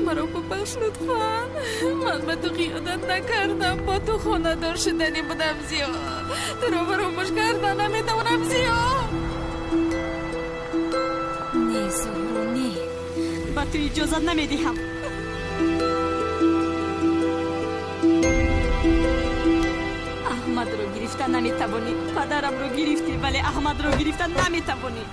Маро бубахш лутфан. Ман ба ту хиёнат накардам. Бо ту хонадор шудани будам, Зиё. Туро фаромӯш карда наметавонам, Зиё. Не, Зуҳро, не. Ба ту иҷозат намедиҳам. Аҳмадро гирифта наметавонӣ. Падарамро гирифтӣ, вале Аҳмадро гирифта наметавонӣ.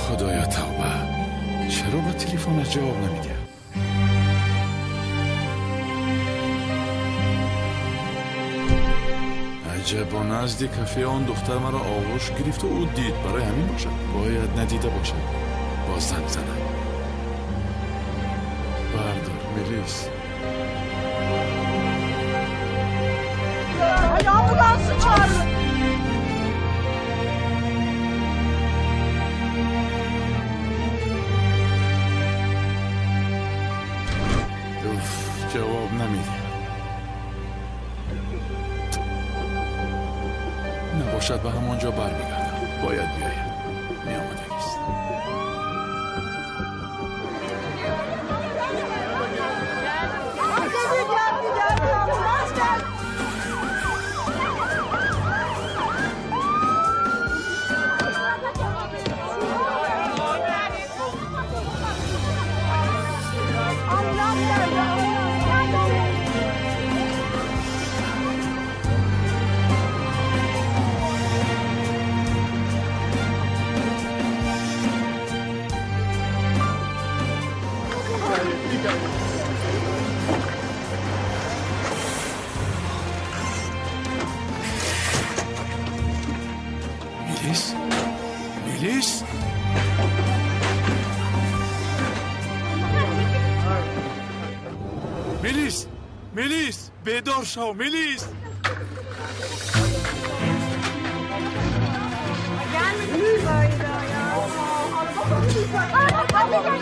Худоё, тавба, чаро ба телефонаш ҷавоб намедиҳад? Аҷабо, назди кафе он духтар маро оғӯш гирифту ӯ дид. Барои ҳамин бошад, бояд надида бошад. Боз занг занам. Бардор, Мелис. Ambulansı çağırın. Уф, ҷавоб намедиҳад. Набошад, ба ҳамон ҷо бармегардам. Бояд биёяд, меомадагист. Geldi geldi, ambulans geldi. Ambulans geldi, ambulans geldi. Мелис, Мелис, Мелис, Мелис, бедор шав, Мелис. Gelmedi mi böyle ya? Araba patlayacak.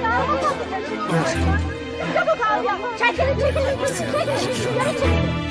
Araba patlayacak. Çabuk abi. Çekilin, çekilin. Çekilin. Yarı çekilin.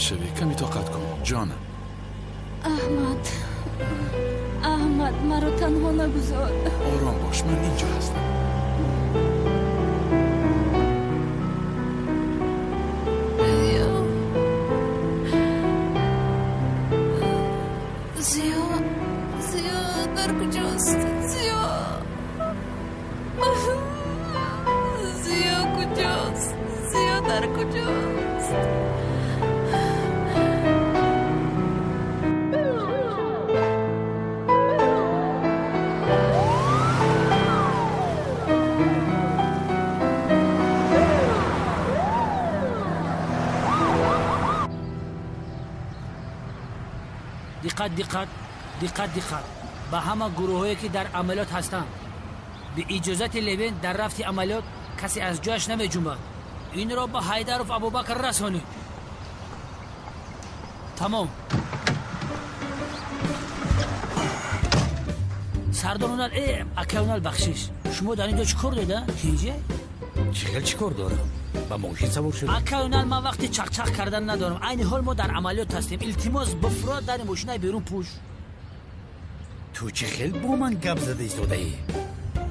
мешавӣ. Каме тоқат кун, ҷонам. Аҳмад, Аҳмад, маро танҳо нагузор. Ором бош, ман инҷо ҳастам. Зиё, Зиё дар куҷост? Зиё, Зиё куҷост? Зиё дар куҷост? Диққат, диққат, диққат, диққат ба ҳама гурӯҳҳое, ки дар амалиёт ҳастанд. Бе иҷозати Левен дар рафти амалиёт касе аз ҷояш намеҷунбад. Инро ба Ҳайдаров Абубакр расонед. Тамом. Сардор Унал, акай Унал, бахшиш, шумо дар ин ҷо чӣ кор доред? Тинҷе? Чӣ хел чӣ кор дорам? Ба мошин савор шудам. Акай Унал, ман вақти чақчақ кардан надорам. Айни ҳол мо дар амалиёт ҳастем. Илтимос, бифурод, дари мошинаи берун пӯш. Ту чӣ хел бо ман гап зада истодаӣ?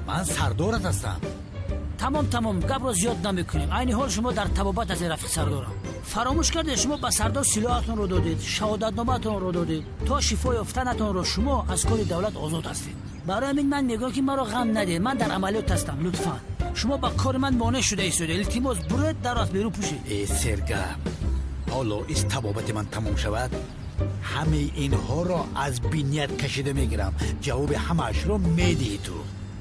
Ман сардорат ҳастам. Тамом, тамом, гапро зиёд намекунем. Айни ҳол шумо дар табобат ҳастед, рафиқ сардорам. Фаромӯш кардед, шумо ба сардор силоҳатонро додед, шаҳодатномаатонро додед. То шифо ёфтанатонро шумо аз кори давлат озод ҳастед. Барои ҳамин ман мегӯям, ки маро ғам надиҳед. Ман дар амалиёт ҳастам. Лутфан, шумо ба кори ман монеъ шуда истода. Илтимос, буред, дарро аз берун пӯшед. Э, сергап, ҳоло из табобати ман тамом шавад, ҳамаи инҳоро аз биният кашида мегирам. Ҷавоби ҳамаашро медиҳӣ ту.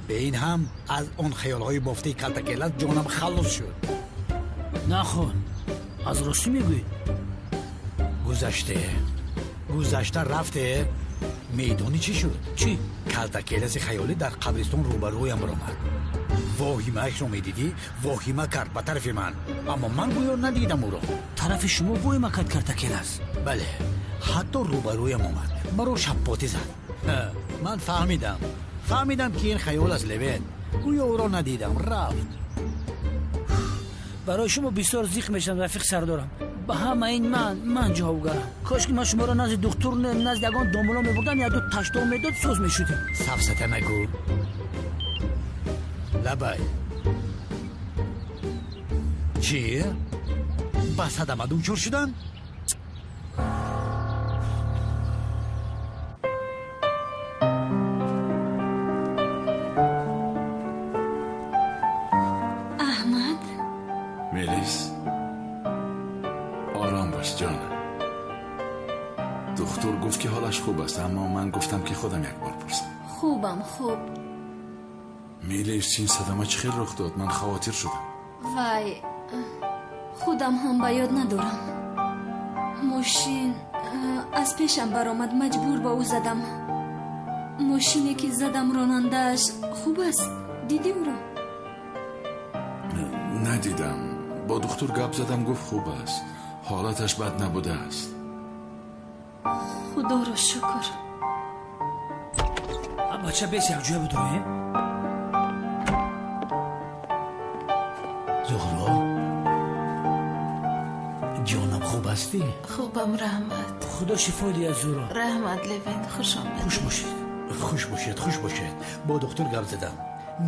Бе ин ҳам аз он хаёлҳои бофтаи калтакелат ҷонам халос шуд. Нахон, аз ростӣ мегӯед? Гузаште, гузашта рафте. Медонӣ чӣ шуд? Чӣ? Калтакеласи хаёлӣ дар қабристон рӯбарӯям баромад. Воҳимаашро медидӣ, воҳима кард ба тарафи ман, аммо ман гӯё надидам ӯро. Тарафи шумо воҳима кард калтакелас? Бале, ҳатто рӯбарӯям омад, маро шаппотӣ зад. Ман фаҳмидам, фаҳмидам, ки ин хаёл аст, Левен. Гӯё ӯро надидам, рафт. Барои шумо бисёр зиқ мешавам, рафиқ сардорам. Ба ҳама ин ман ҷавобгарам. Кош ки ман шуморо назди духтур, не, назди ягон домуло мебурдам, якду таштоқ медод, соз мешудем. Сафсата нагӯ. Лабай, чӣ? Ба садама дучор шудан? Аҳмад. Мелис, ором бош, ҷонам. Духтур гуфт, ки ҳолаш хуб аст, аммо ман гуфтам, ки худам як бор пурсам. Хубам, хуб. Мелис, ин садама чӣ хел рух дод? Ман хавотир шудам. Вай, худам ҳам ба ёд надорам. Мошин аз пешам баромад, маҷбур ба ӯ задам. Мошине ки задам, ронандааш хуб аст? Дидӣ ӯро? Надидам. Бо духтур гап задам, гуфт, хуб аст, ҳолаташ бад набудааст. Худоро шукр. Бача, бес якҷоя будроем. Зуҳро, ҷонам, хуб ҳастӣ? Хубам, раҳмат. Худо шифо диҳад, Зуҳро. Раҳмат, Левен, хуш омадед. Хуш бошед. Хуш бошед, хуш бошед. Бо духтур гап задам,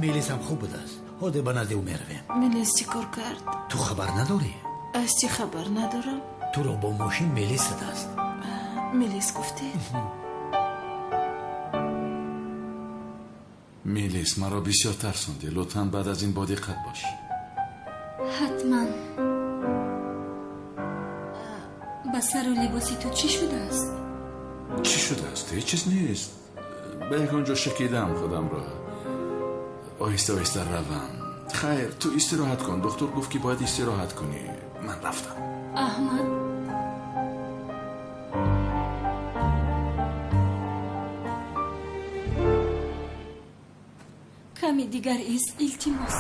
Мелисам хуб будааст. Ҳозир ба назди ӯ меравем. Мелис чӣ кор кард? Ту хабар надорӣ? Аз чӣ хабар надорам? Туро бо мошин Мелис задааст. Мелис гуфтед? Мелис, маро бисёр тарсондӣ. Лутфан, баъд аз ин бодиққат бош. Ҳатман. Ба сару либоси ту чӣ шудааст? Чӣ шудааст? Ҳеҷ чиз нест. Ба ягон ҷо шакидам худамро. Оҳиста оҳиста равам. Хайр, ту истироҳат кун. Духтур гуфт, ки бояд истироҳат кунӣ. Ман рафтам. Аҳмад. Ками дигар ист, илтимос.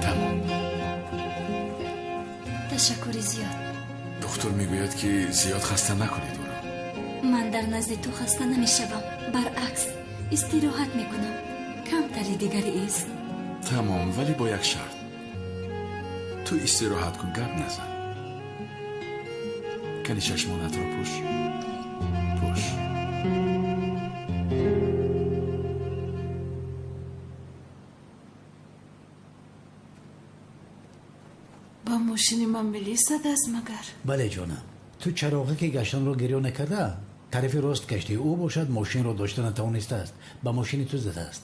Тамом. Ташаккур. Зиёд. Духтур мегӯяд, ки зиёд хаста накунед ӯро. Ман дар назди ту хаста намешавам, баръакс, истироҳат мекунам. Камтари дигаре ист. Тамом, вале бо як шарт. Ту истироҳат кун, гап назан. Кани чашмонатро пӯш. Пӯш. Ба мошини ман Мелис задааст магар? Бале, ҷонам. Ту чароғе ки гаштанро гирё накарда, тарафи рост гаштӣ. Ӯ бошад мошинро дошта натавонистааст, ба мошини ту задааст.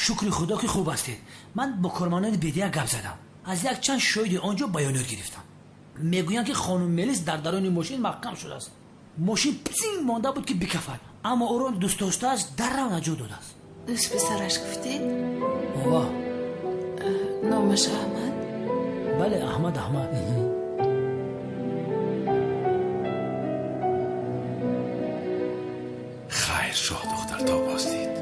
Шукри худо, ки хуб ҳастед. Ман бо кормандони бедия гап задам, аз якчанд шоҳиди он ҷо баёнот гирифтам. Мегӯянд, ки хонум Мелис дар даруни мошин маҳкам шудааст. Мошин псинг монда буд, ки бикафад, аммо ӯро дӯстдоштааш даррав наҷот додааст. Дӯст писараш гуфтед? Ова. Номаш Аҳмад? Бале, Аҳмад, Аҳмад. Хайр, шоҳдухтар, то боздид.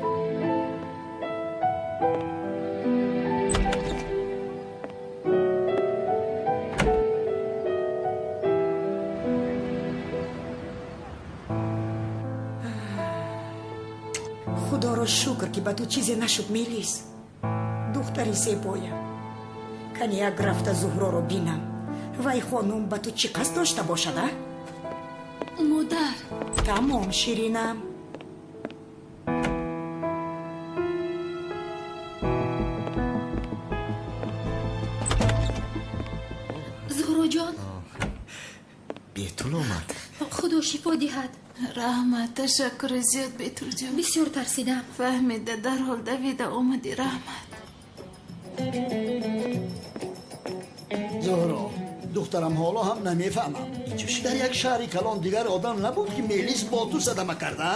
Худоро шукр, ки ба ту чизе нашуд, Мелис. Духтари зебоям. Кани як рафта Зуҳроро бинам. Вай хонум ба ту чӣ қасд дошта бошад, а? Модар. Тамом, ширинам. Зуҳроҷон. Бетул омад. Худо шифо диҳад. Раҳмат, ташаккури зиёд, Бетулҷон. Бисёр тарсидам. Фаҳмида, дарҳол давида омадӣ, раҳмат. Зуҳро, духтарам, ҳоло ҳам намефаҳмам. Дар як шаҳри калон дигар одам набуд, ки Мелис бо ту садама карда?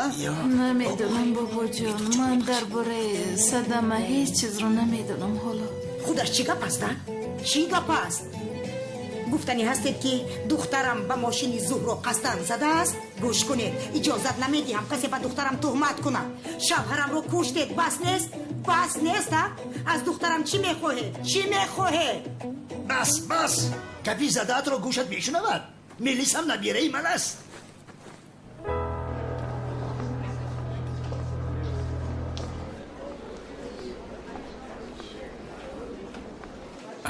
Намедонам, бобоҷон, ман дар бораи садама ҳеҷ чизро намедонам ҳоло. Худаш чӣ гап аст, а? Чӣ гап аст? Гуфтанӣ ҳастед, ки духтарам ба мошини Зуҳро қасдан задааст? Гӯш кунед, иҷозат намедиҳам касе ба духтарам туҳмат кунад. Шавҳарамро куштед, бас нест? Бас нест, а? Аз духтарам чӣ мехоҳед? Чӣ мехоҳед? Бас, бас! Гапи задаатро гӯшат мешунавад. Мелис ҳам набираи ман аст.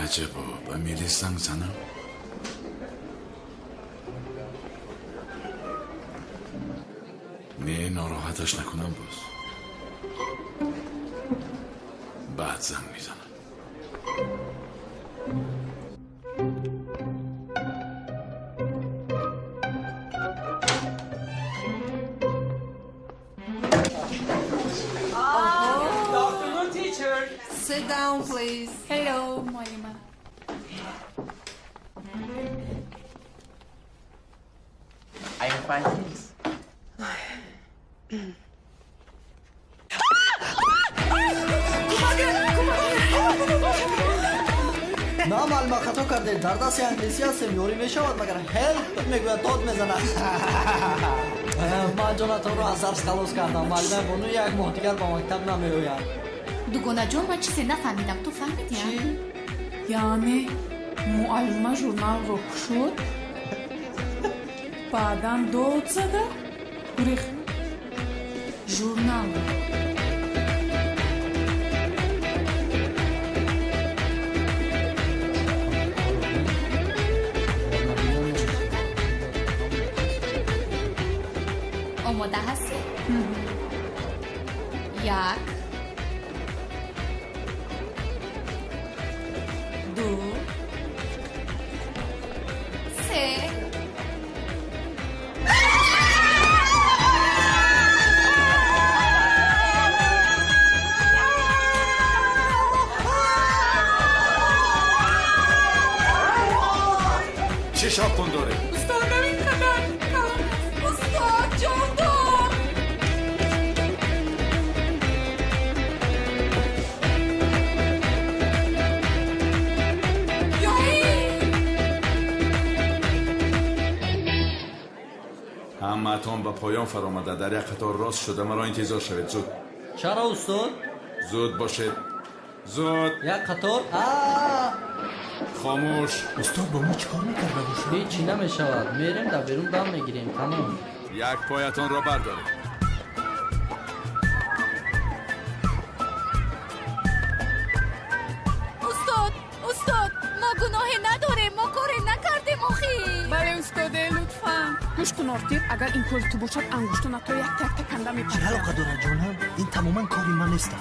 Аҷабо, ба Мелис занг занам? Не, нороҳаташ накунам боз. Баъд занг мезанам. Sit down, please. Hello, муаллима. I'm fine, thanks. На, муаллима, хато кардед. Дар дарси англисӣ ҳастем, ёрӣ мешавад, магар help мегӯяд, дод мезанад. Ман ҷонатонро аз дарс халос кардам. Муаллимаи бону як моҳ дигар ба мактаб намеояд. Дугонаҷон, ман чизе нафаҳмидам, ту фаҳмидӣ? Чӣ? Яъне муаллима журналро кушод, баъдан дод зада гурехт. Журналро. Омода ҳастӣ? Як, ду, се. Чӣ шавқун доред? Устодам, ин қадар калон аст. Устод, ҷондор. Ёй! Ҳамаатон ба поён фаромада, дар як қатор рост шуда маро интизор шавед. Зуд. Чаро, устод? Зуд бошед, зуд. Як қатор? А! Хомӯш. Устод бо мо чӣ кор мекарда бошад? Ҳеҷ чӣ намешавад. Мерем дар берун дам мегирем. Тамом. Як поятонро бардоред. Устод, устод, мо гуноҳе надорем, мо коре накардем охи. Бале, устоде, лутфан. Гӯш кун, Ортир, агар ин кори ту бошад, ангуштона то якта якта канда Чӣ мепартам. алоқа дорад, ҷонам? Ин тамоман кори ман нест.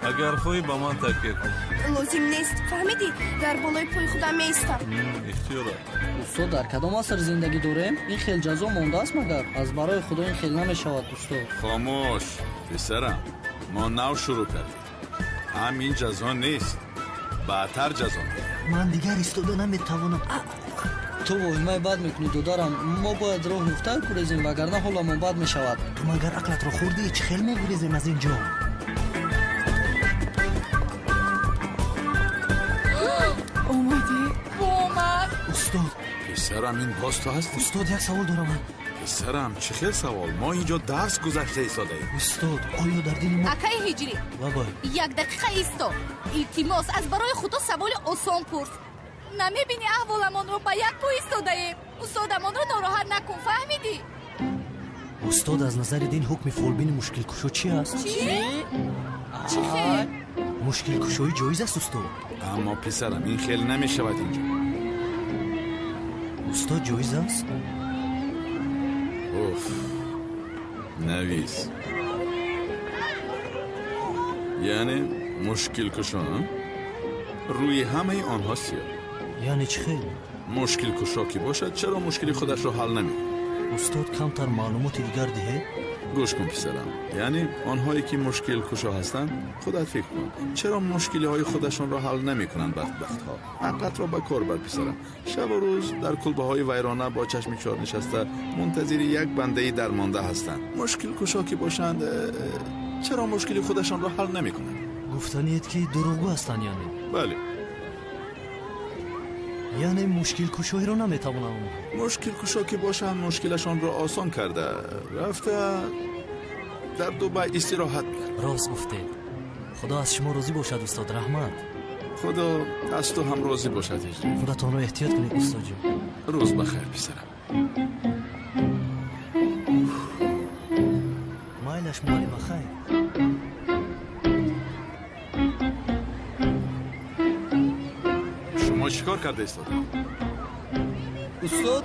Агар хоҳӣ, ба ман такя кун. Лозим нест, фаҳмидӣ? Дар болои пои худам меистам. Ихтиёрат. Устод, дар кадом аср зиндагӣ дорем? Ин хел ҷазо мондааст магар? Аз барои Худо, ин хел намешавад, устод. Хомӯш, писарам. Мо нав шурӯъ кардем. Ҳам ин ҷазо нест. Баъдтар ҷазо медиҳем. Ман дигар истода наметавонам. Ту воҳимаи бад мекунӣ, додарам. Мо бояд роҳ ёфтар гурезем, вагарна ҳоламон бад мешавад. Ту магар ақлатро хӯрдӣ? Чӣ хел мегурезем аз ин ҷо? Омадӣ? Омад. Устод. Писарам, ин боз ту ҳастӣ? Устод, як савол дорам. Писарам, чӣ хел савол? Мо инҷо дарс гузашта истодаем. Устод, оё дар дини мо Акаи Ҳиҷрӣ, Бабай. як дақиқа исто. Илтимос, аз барои Худо саволи осон пурс. Намебинӣ, аҳволамонро, ба як по истодаем? Устодамонро нороҳат накун, фаҳмидӣ? Устод, аз назари дин ҳукми фолбини мушкилкушо чӣ аст? Чӣ? Чӣ хел? Мушкилкушоӣ ҷоиз аст, устод? Аммо, писарам, ин хел намешавад инҷо. Устод, ҷоиз аст? Уф, навис. Яъне мушкилкушо рӯи ҳамаи онҳо сиёҳ. Яъне чӣ хел? Мушкилкушо ки бошад, чаро мушкили худашро ҳал намекунад? Устод, камтар маълумоти дигар диҳед. Гӯш кун, писарам, яъне онҳое ки мушкилкушо ҳастанд, худат фикр кун, чаро мушкилиҳои худашонро ҳал намекунанд, бадбахтҳо? Ақлатро ба кор бар, писарам. Шабу рӯз дар кулбаҳои вайрона бо чашми чор нишаста мунтазири як бандаи дармонда ҳастанд. Мушкилкушо ки бошанд, чаро мушкили худашонро ҳал намекунанд? Гуфтаниед, ки дурӯғгӯ ҳастанд, яъне? Бале. Яъне мушкилкушоиро наметавонанд онҳо? Мушкилкушо ки бошанд, мушкилашонро осон карда, рафта дар Дубай истироҳат мекунанд. Рост гуфтед. Худо аз шумо розӣ бошад, устод, раҳмат. Худо аз ту ҳам розӣ бошад, Ҳиҷрӣ. Худатонро эҳтиёт кунед, устодҷон. Рӯз бахайр, писарам. Майлаш, муаллима, хайр. Шумо чӣ кор карда истода? Устод,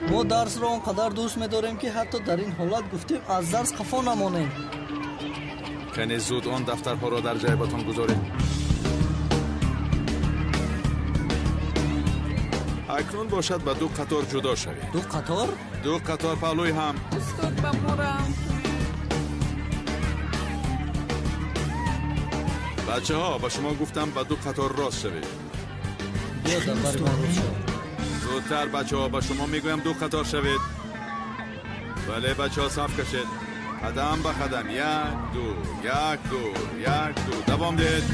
мо дарсро он қадар дӯст медорем, ки ҳатто дар ин ҳолат гуфтем, аз дарс қафо намонем. Кане, зуд он дафтарҳоро дар ҷайбатон гузоред. Акнун бошад, ба ду қатор ҷудо шавед. Ду қатор? Ду қатор паҳлӯи ҳам. Устод, ба мо раҳм кунед. Бачаҳо, ба шумо гуфтам, ба ду қатор рост шавед. Биё, дар бари ман рост шав. Зудтар, бачаҳо, ба шумо мегӯям, ду қатор шавед. Бале, бачаҳо, саф кашед, қадам ба қадам. Як, ду, як, ду, як, ду, давом диҳед.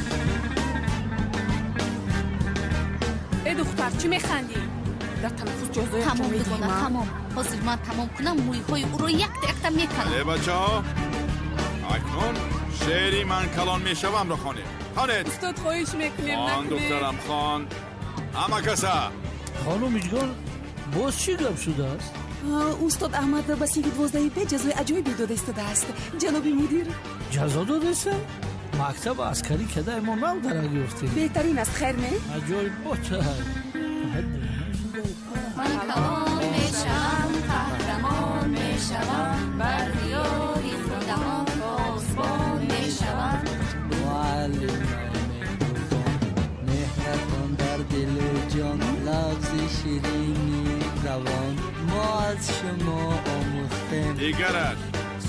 Э, духтар, чӣ механдӣ? Дар танаффус ҷазоятро Тамом, дугона. медиҳем. Тамом, ҳозир ман тамом кунам, мӯйҳои ӯро якта якта меканам. Бале, бачаҳо, акнун шеъри «Ман калон мешавам»-ро хонед. Хонед. Устод, хоҳиш мекунем. Хон. Накунед. Духтарам, хон, ҳама каса. Хонум Миҷгон, боз чӣ гап шудааст? Устод Аҳмад ба синфи 12 Б ҷазои аҷоибе дода истодааст, ҷаноби мудир. Ҷазо додеста? Мактаб аскарӣ кадай мо нав дарак ёфтем. Беҳтарин аст, хайр не? Аҷоибот. Ман калон мешавам, қаҳрамон мешавам, бар диёри худамон посбон мешавам. Муаллимаи меҳрубон, меҳратон дар дилу ҷон, лафзи ширини забон мо аз шумо омӯхтем. Дигараш,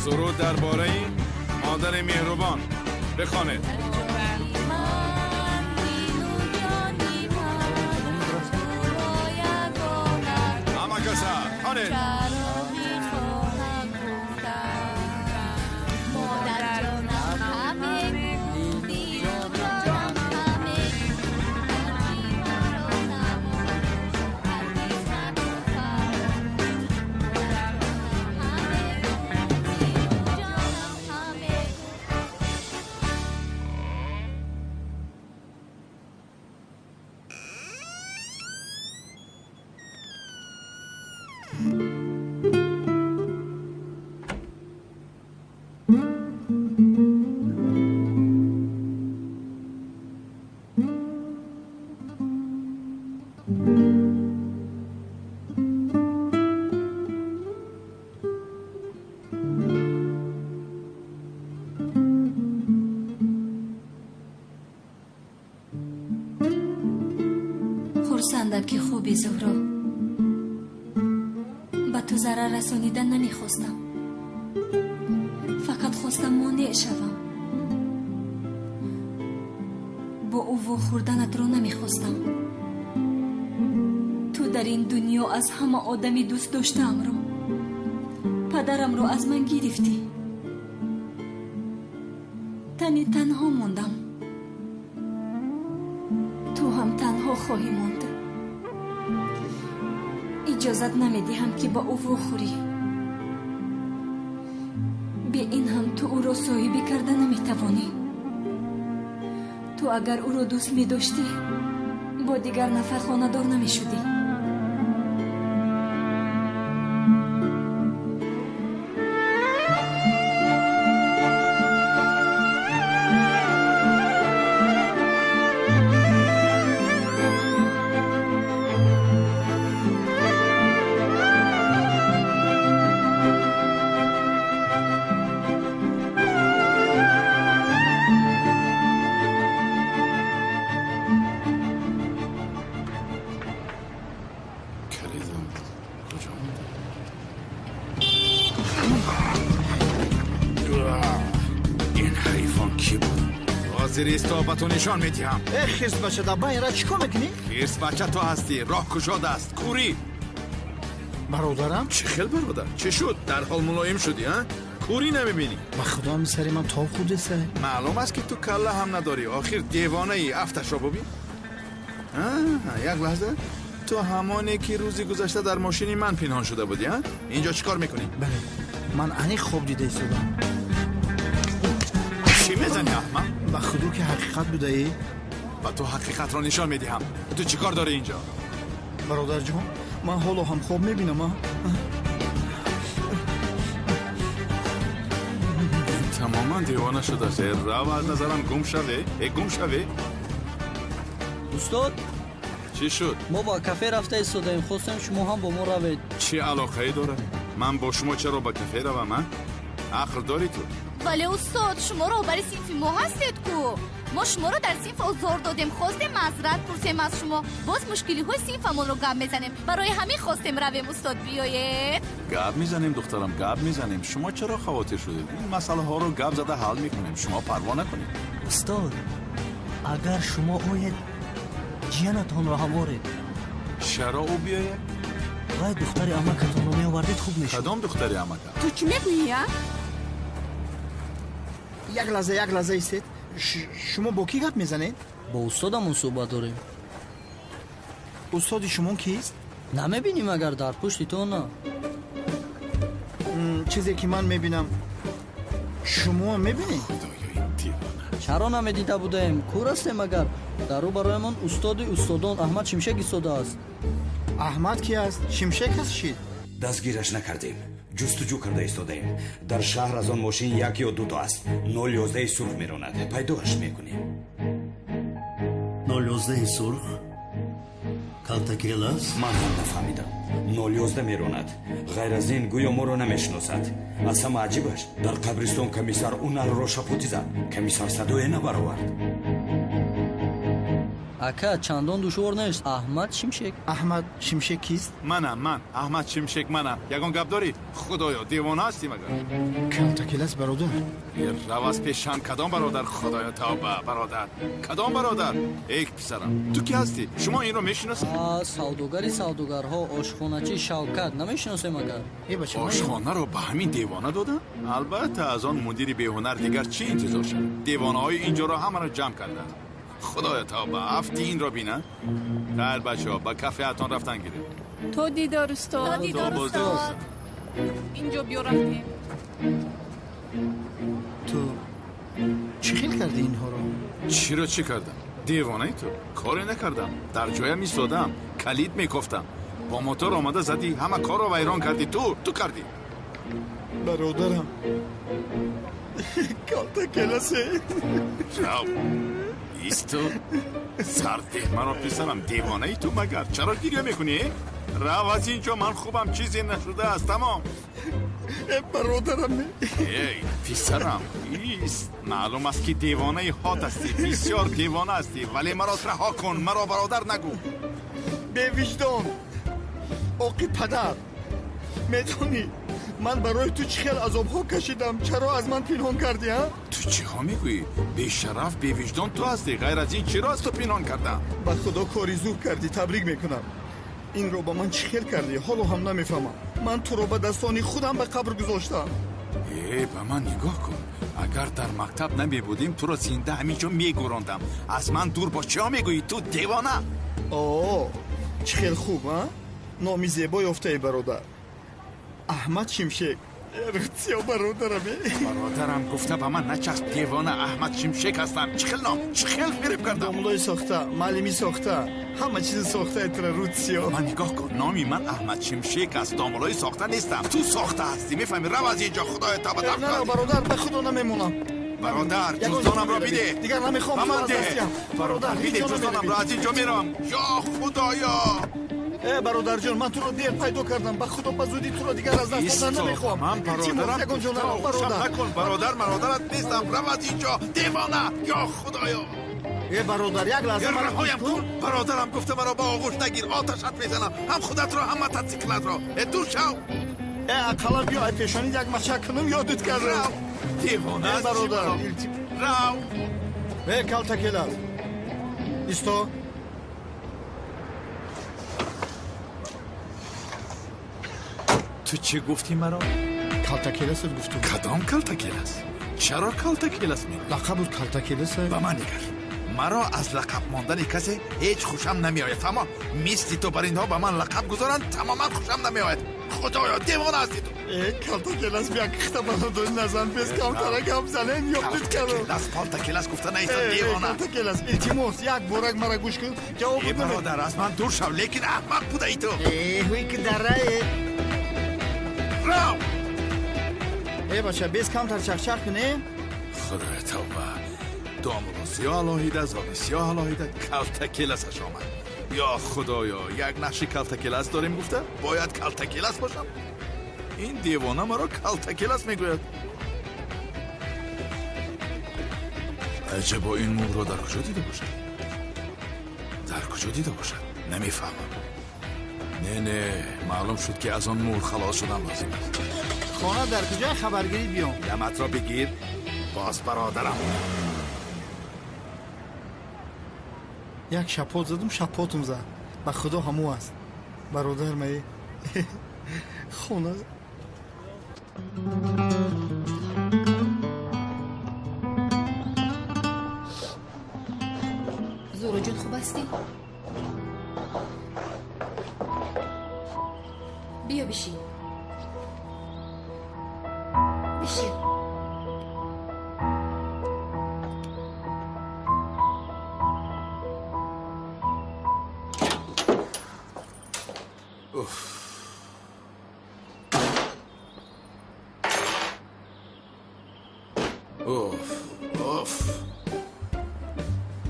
суруд дар бораи модари меҳрубон бихонед. Ман дилу ҷони ман, туро ягона Ҳама каса хонед. Чароғи хона гуфтам, модарҷонам ҳаме, дилу ҷонам ҳаме, ҳарчи маро намон, ҳаргиз макун фаромӯш. Модарҷонам ҳаме, дилу ҷонам ҳаме. ки хуби, Зуҳро. Ба ту зарар расонидан намехостам. Фақат хостам монеъ шавам. Бо ӯ вохӯрданатро намехостам. Ту дар ин дунё аз ҳама одами дӯст доштаамро, падарамро аз ман гирифтӣ. Тани танҳо мондам. Ту ҳам танҳо хоҳӣ монд. Иҷозат намедиҳам, ки ба ӯ вохӯрӣ. Бе ин ҳам ту ӯро соҳибӣ карда наметавонӣ. Ту агар ӯро дӯст медоштӣ, бо дигар нафар хонадор намешудӣ. Ба ту нишон медиҳам. Э, хирс бача, дар байра чӣ кор мекунӣ? Хирс бача ту ҳастӣ. Роҳ кушод аст. Курӣ. Бародарам? Чӣ хел бародар? Чӣ шуд? Дарҳол мулоим шудӣ, а? Курӣ намебинӣ? Ба худо ҳами сари ман тоб хӯрдеса. Маълум аст, ки ту калла ҳам надорӣ. Охир девонаӣ. Афташро бубин. Як лаҳза. Ту ҳамоне, ки рӯзи гузашта дар мошини ман пинҳон шуда будӣ, а? Инҷо чӣ кор мекунӣ? Бале, ман аниқ хоб дида истодам. Чӣ мезанӣ, аҳмақ? Ба худо ки ҳақиқат будаӣ. Ба ту ҳақиқатро нишон медиҳам. Ту чӣ кор дорӣ инҷо? Бародарҷон, ман ҳоло ҳам хоб мебинам. Тамоман девона шудааст. Рав, аз назарам гум шаве. Э, гум шаве. Устод, чӣ шуд? Мо ба кафе рафта истодаем, хостем шумо ҳам бо мо равед. Чӣ алоқае дорад? Ман бо шумо чаро ба кафе равам, а? Ақл дорӣ ту? Вале устод, шумо роҳбари синфи мо ҳастед ку. Мо шуморо дар синф озор додем, хостем маъзарат пурсем аз шумо. Боз мушкилиҳои синфамонро гап мезанем. Барои ҳамин хостем равем, устод, биёед. Гап мезанем, духтарам, гап мезанем. Шумо чаро хавотир шудед? Ин масъалаҳоро гап зада ҳал мекунем. Шумо парво накунед. Устод, агар шумо оед, ҷиянатонро ҳам оред. Чаро ӯ биёяд? Вай духтари амакатонро меовардед, хуб мешуд. Кадом духтари амакам? Ту чӣ мегӯӣ, а? Як лаҳза, як лаҳза истед. Шумо бо кӣ гап мезанед? Бо устодамон суҳбат дорем. Устоди шумо кист? Намебинем, агар дар пушти то на. Чизе ки ман мебинам, шумо мебинед? Чаро намедида будаем? Кур ҳастем агар. Дар рӯ бароямон устоди устодон Аҳмад Шимшек истодааст. Аҳмад ки аст? Шимшек аст чӣ? Дастгираш накардем. Ҷустуҷӯ карда истодаем. Дар шаҳр аз он мошин як ё дуто аст. 011 сурх меронад. Пайдоаш мекунем. 011 сурх? Калтакелас? Ман ҳам нафаҳмидам. 011 меронад. Ғайр аз ин гӯё моро намешиносад. Аз ҳама аҷибаш, дар қабристон комиссар Уналро шапотӣ зад. Комиссар садое набаровард. Ака, чандон душвор нест. Аҳмад Шимшек. Аҳмад Шимшек кист? Манам, ман. Аҳмад Шимшек манам. Ягон гап дорӣ? Худоё, девона ҳастӣ магар? Калтакелас бародар. Рав аз пешам. Кадом бародар? Худоё, тавба, бародар. Кадом бародар? Эй писарам, ту ки ҳастӣ? Шумо инро мешиносед? Савдогари савдогарҳо, ошхоначи Шавкат. Намешиносем агар? Ошхонаро ба ҳамин девона додам? Албатта, аз он мудири беҳунар дигар чӣ интизор шавад? Девонаҳои инҷоро ҳамаро ҷамъ карданд. Худоё тавба, афти инро бина. Хайр бачаҳо, ба кафеатон рафтан гиред. То дидор, устод. То дидор, устод. Инҷо биё, рафтем. Ту чӣ хел кардӣ инҳоро? Чиро чӣ кардам? Девонаи ту? Коре накардам. Дар ҷоям истодам, калид мекофтам. Бо мотор омада задӣ, ҳама корро вайрон кардӣ. Ту кардӣ. Бародарам, калтакеласе. Рав. Исто сардеҳ маро, писарам. Девонаи ту магар? Чаро гиря мекунӣ? Рав аз инҷо, ман хубам, чизе нашудааст, тамом. Бародарам. Эй писарам, ист. Маълум аст, ки девонаи ҳот ҳастӣ. Бисёр девона ҳастӣ, вале маро раҳо кун, маро бародар нагӯ. Бевиҷдон, оқи падар. Медонӣ ман барои ту чӣ хел азобҳо кашидам? Чаро аз ман пинҳон кардӣ, а? Ту чиҳо мегӯӣ? Бешараф, бевиҷдон ту ҳастӣ. Ғайр аз ин чиро аз ту пинҳон кардам? Ба худо кори зур кардӣ, табрик мекунам. Инро ба ман чӣ хел кардӣ? Ҳоло ҳам намефаҳмам. Ман туро ба дастони худам ба қабр гузоштам. Э, ба ман нигоҳ кун. Агар дар мактаб намебудем, туро зинда ҳамин ҷо мегӯрондам. Аз ман дур бош. Чиҳо мегӯӣ ту, девона? О, чӣ хел хуб, а? Номи зебо ёфтаи, бародар. Аҳмад Шимшек. Рутсиё, бародарам. Бародарам гуфта ба ман начасп, девона. Аҳмад Шимшек ҳастам. Чӣ хел ном, чӣ хел фиреб кардам. Домлои сохта, маълими сохта, ҳама чизи сохта этра, Рутсиё. Ман нигоҳ кун, номи ман Аҳмад Шимшек аст, домлои сохта нестам. Ту сохта ҳастӣ, мефаҳмӣ? Рав аз инҷо, худоё, тавба. На, бародар, ба худо намемонам. Бародар, ҷуздонамро биде. Дигар намехоҳам. Ба ман деҳ. Бародар, биде ҷуздонамро, аз инҷо меравам. Ё худоё! Э, бародарҷон, ман туро дер пайдо кардам. Ба худо, ба зудӣ туро дигар аз даст додан намехоҳам. Ман бародарам бародар накун. Бародар мародарат нестам. Рав аз инҷо, девона. Ё худоё! Э, бародар, як лаҳза маро раҳоям кун. Бародарам гуфта маро ба оғӯш нагир, оташат мезанам, ҳам худатро, ҳам мототсиклатро. Э, дур шав. Э, ақаллан биё, ай пешонӣ як мачак кунам, ёдат кардам. Девона, э, бародар, рав. Э, калтакелар, исто. Ту чӣ гуфтӣ маро? Калтакеласат гуфтум. Кадом калтакелас? Чаро калтакелас мегӯӣ? Лақабут калтакелас. Ба ман нигар. Маро аз лақаб мондани касе ҳеҷ хушам намеояд. Фаҳмо? Мисли ту бар инҳо ба ман лақаб гузоранд, тамоман хушам намеояд. Худоё, девона ҳастӣ ту. Э, калтакелас, бия кихта бародори назан, без камтара гап занем, ёдит кардам. Калтакелас, палтакелас гуфта наиста, девона. Калтакелас, илтимос, як борак мара гӯш кун. Ҷавоб э, бародар, аз ман дур шав, лекин аҳмақ будаи ту. Э, ҳуй ки дарае. Рав! Э, бача, без камтар чахчах кунем. Худоя, тавба. Домро сиёҳ алоҳида, зоби сиёҳ алоҳида, калтакеласаш омад. Ё худоё, як нақши калтакелас дорем гуфта, бояд калтакелас бошам? Ин девона маро калтакелас мегӯяд. Аҷабо, ин мӯрро дар куҷо дида бошад? Дар куҷо дида бошад? Намефаҳмам. Не, не, маълум шуд, ки аз он мӯр халос шудан лозим аст. Хона дар куҷои хабаргирӣ биём? Яматро бигир, боз бародарам. Як шапот задум, шапотум зад. Ба худо ҳаму аст. Бародар мае. Хона. Зуроҷон, хуб ҳастӣ? Биё бишин. Бишин. Уф. Уф, уф.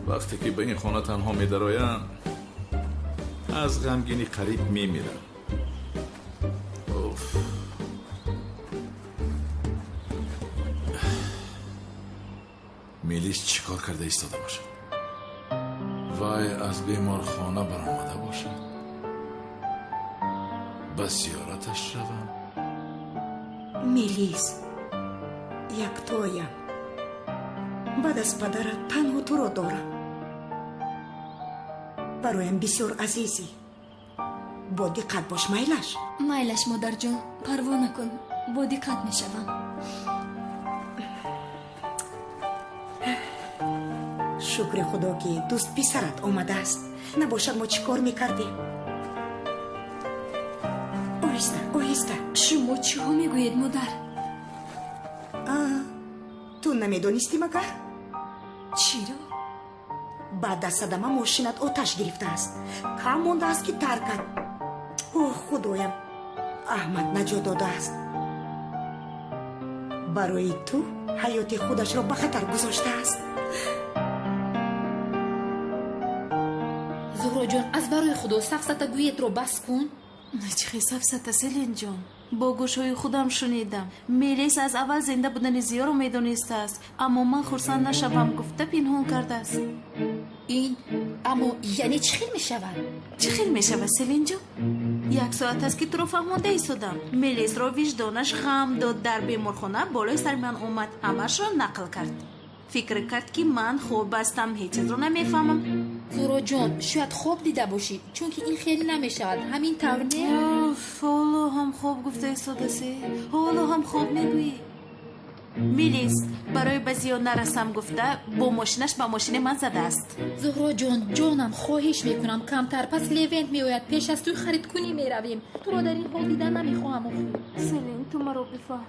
Вақте ки ба ин хона танҳо медароям, аз ғамгинӣ қариб мемирам. Уф. Мелис чӣ кор карда истода бошад? Вай аз беморхона баромада бошад? Ба зиёраташ равам? Мелис, яктоям. Баъд аз падарат танҳо туро дорам. Бароям бисёр азизӣ. Бо диққат бош, майлаш? Майлаш, модарҷон, парво накун, бо диққат мешавам. Шукри худо, ки дӯст писарат омадааст. Набошад, мо чӣ кор мекардем? Оҳиста, оҳиста. Шумо чиҳо мегӯед, модар? Ту намедонистӣ магар? Чиро? Баъд аз садама мошинат оташ гирифтааст. Кам мондааст, ки таркад. Оҳ, худоям, Аҳмад наҷот додааст. Барои ту ҳаёти худашро ба хатар гузоштааст. Зуҳроҷон, аз барои худо сафсатагӯиятро бас кун. Чӣ хел сафсата, Селинҷон? Бо гӯшҳои худам шунидам. Мелис аз аввал зинда будани Зиёро медонистааст, аммо ман хурсанд нашавам гуфта пинҳон кардааст. Ин аммо яъне чӣ хел мешавад? Чӣ хел мешавад, Селинҷон? Як соат аст, ки туро фаҳмонда истодам. Мелисро виҷдонаш ғам дод, дар беморхона болои сари ман омад, ҳамаашро нақл кард. Фикр кард, ки ман хоб ҳастам, ҳеҷ чизро намефаҳмам. Зуҳроҷон, шояд хоб дида бошӣ, чунки ин хеле намешавад. Ҳамин тавр не? Ҳоло ҳам хоб гуфта истодасе. Ҳоло ҳам хоб мегӯӣ. Мелис барои ба зиён нарасам гуфта бо мошинаш ба мошини ман задааст. Зуҳроҷон, ҷонам, хоҳиш мекунам, камтар. Пас Левент меояд, пеш аз тӯй харидкунӣ меравем. Туро дар ин ҳол дидан намехоҳам охир. Селин, ту маро бифаҳм.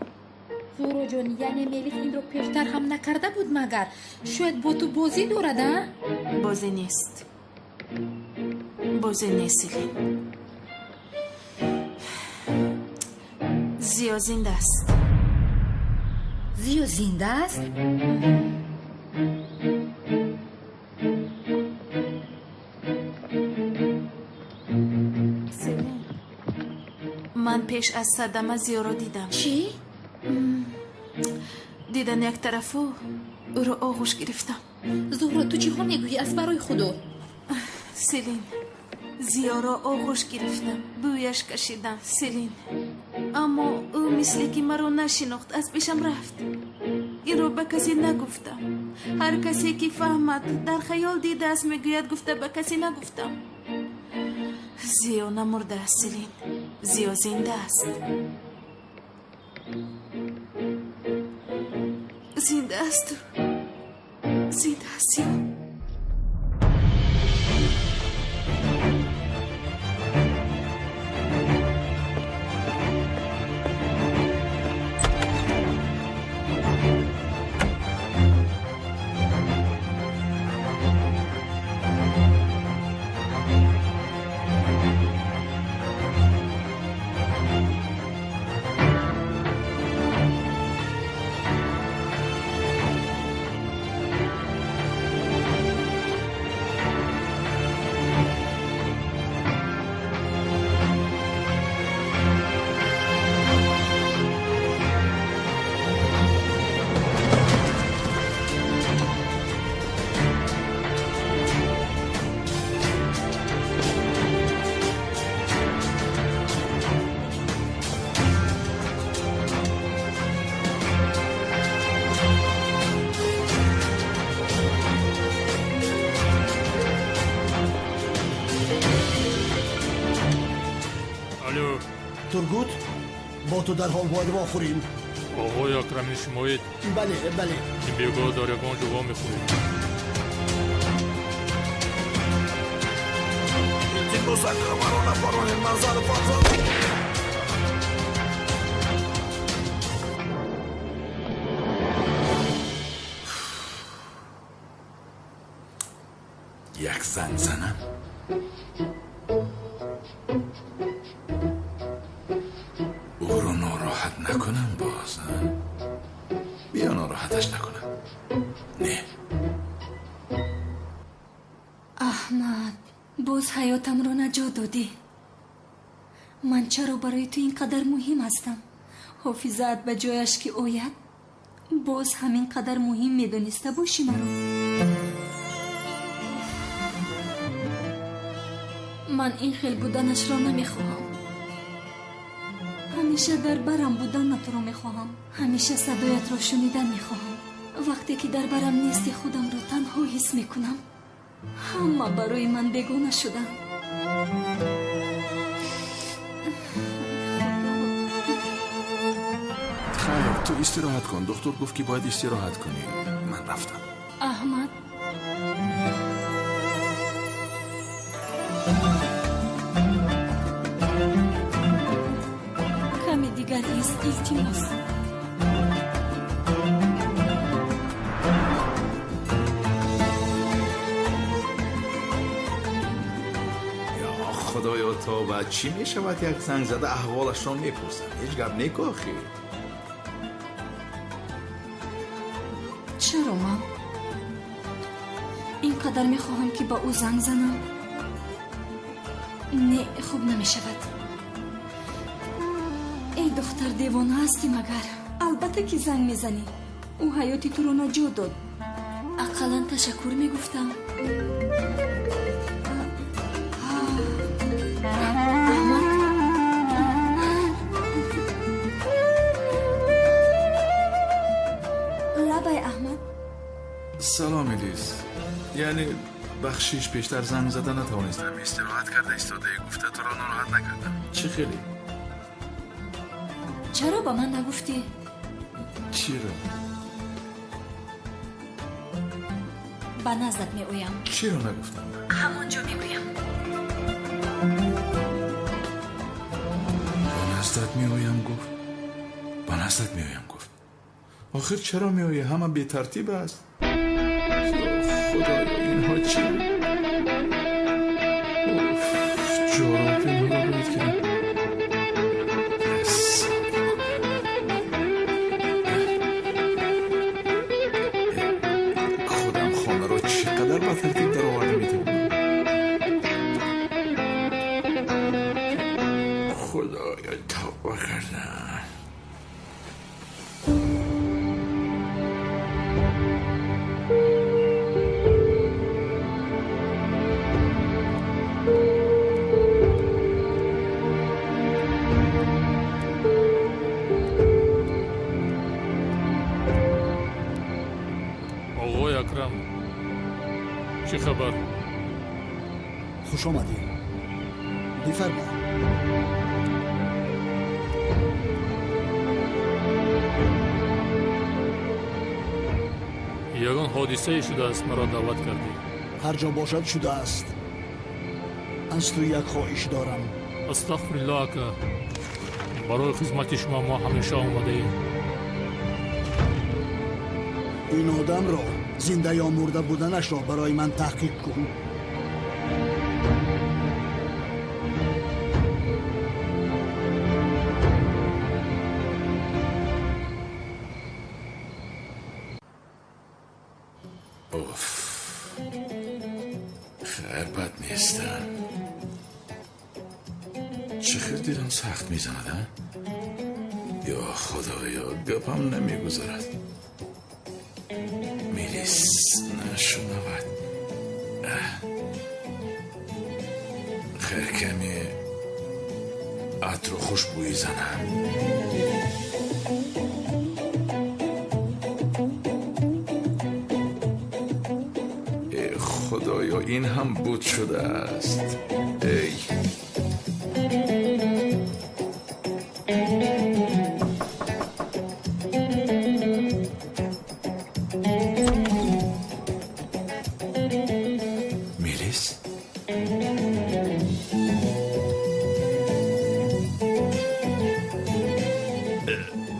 Зуҳроҷон, яъне Мелис инро пештар ҳам накарда буд магар? Шояд бо ту бозӣ дорад, а? Бозӣ нест. Бозӣ нест, Селин. Зиё зинда аст. Зиё зинда аст? Селин, ман пеш аз садама Зиёро дидам. Чӣ? Дидан як тарафу ӯро оғӯш гирифтам. Зуҳро, ту чиҳо мегӯӣ аз барои Худо? Селин, Зиёро оғӯш гирифтам, бӯяш кашидам, Селин. Аммо ӯ мисле ки маро нашинохт, аз пешам рафт. Инро ба касе нагуфтам. Ҳар касе ки фаҳмад, дар хаёл дидааст, мегӯяд, гуфта ба касе нагуфтам. Зиё намурдааст, Селин. Зиё зинда аст. Зинда аст. Зинда аст Зиё. Тургут, бо ту дарҳол бояд вохӯрем. Оғои Акрами шумоед? Бале, бале. Ин бегоҳ дар ягон ҷо вомехӯрем. Илтимос, ака, маро напаронед, ман зану фарзанд. Як занг занам? Ӯро нороҳат накунам боз. Биё нороҳаташ накунам. Не. Аҳмад, боз ҳаётамро наҷот додӣ. Ман чаро барои ту ин қадар муҳим ҳастам? Ҳофизаат ба ҷояш ки ояд, боз ҳамин қадар муҳим медониста бошӣ маро. Ман ин хел буданашро намехоҳам. Ҳамеша дар барам буданатро мехоҳам. Ҳамеша садоятро шунидан мехоҳам. Вақте ки дар барам нести, худамро танҳо ҳис мекунам. Ҳама барои ман бегона шуданд. Хайр, ту истироҳат кун. Духтур гуфт, ки бояд истироҳат кунӣ. Ман рафтам. Аҳмад, каме дигар ист, илтимос. Худоё, тоба, чӣ мешавад як занг зада аҳволашро мепурсам? Ҳеҷ гап неку охир. Чаро ман ин қадар мехоҳам, ки ба ӯ занг занам? Не, хуб намешавад. Эй духтар, девона ҳастӣ магар? Албатта ки занг мезанӣ. Ӯ ҳаёти туро наҷот дод. Ақаллан ташаккур мегуфтам. Аҳмад, лабай, Аҳмад. Салом, Элис. Яъне бахшиш, пештар занг зада натавонистам. Истироҳат карда истодаи, гуфта туро нороҳат накардам. Чӣ хеле? Чаро ба ман нагуфтӣ? Чиро? Ба наздат меоям. Чиро нагуфтам? Ҳамон ҷо мегӯям. Ба наздат меоям гуфт. Ба наздат меоям гуфт. Охир чаро меоӣ? Ҳама бетартиб аст. Худоё, инҳо чӣ? Ҷороб инҳоро бояд кардам. Худам хонаро чӣ қадар ба тартиб дароварда метавонам. Худоё, тавба кардам. Оғои Акрам, чӣ хабар? Хуш омадӣ. Бифармо. Ягон ҳодисае шудааст, маро даъват кардӣ? Ҳар ҷо бошад, шудааст. Аз ту як хоҳиш дорам. Астағфируллоҳ, ака. Барои хизмати шумо мо ҳамеша омодаем. Ин одамро зинда ё мурда буданашро барои ман таҳқиқ кун. Оф, хайр, бад нестам. Чӣ хел дилам сахт мезанад, а? Ё худоё, гапам намегузарад. Мелис нашунавад. Хайр, каме атру хушбӯӣ занам. Худоё, ин ҳам буд шудааст. Эй, Мелис?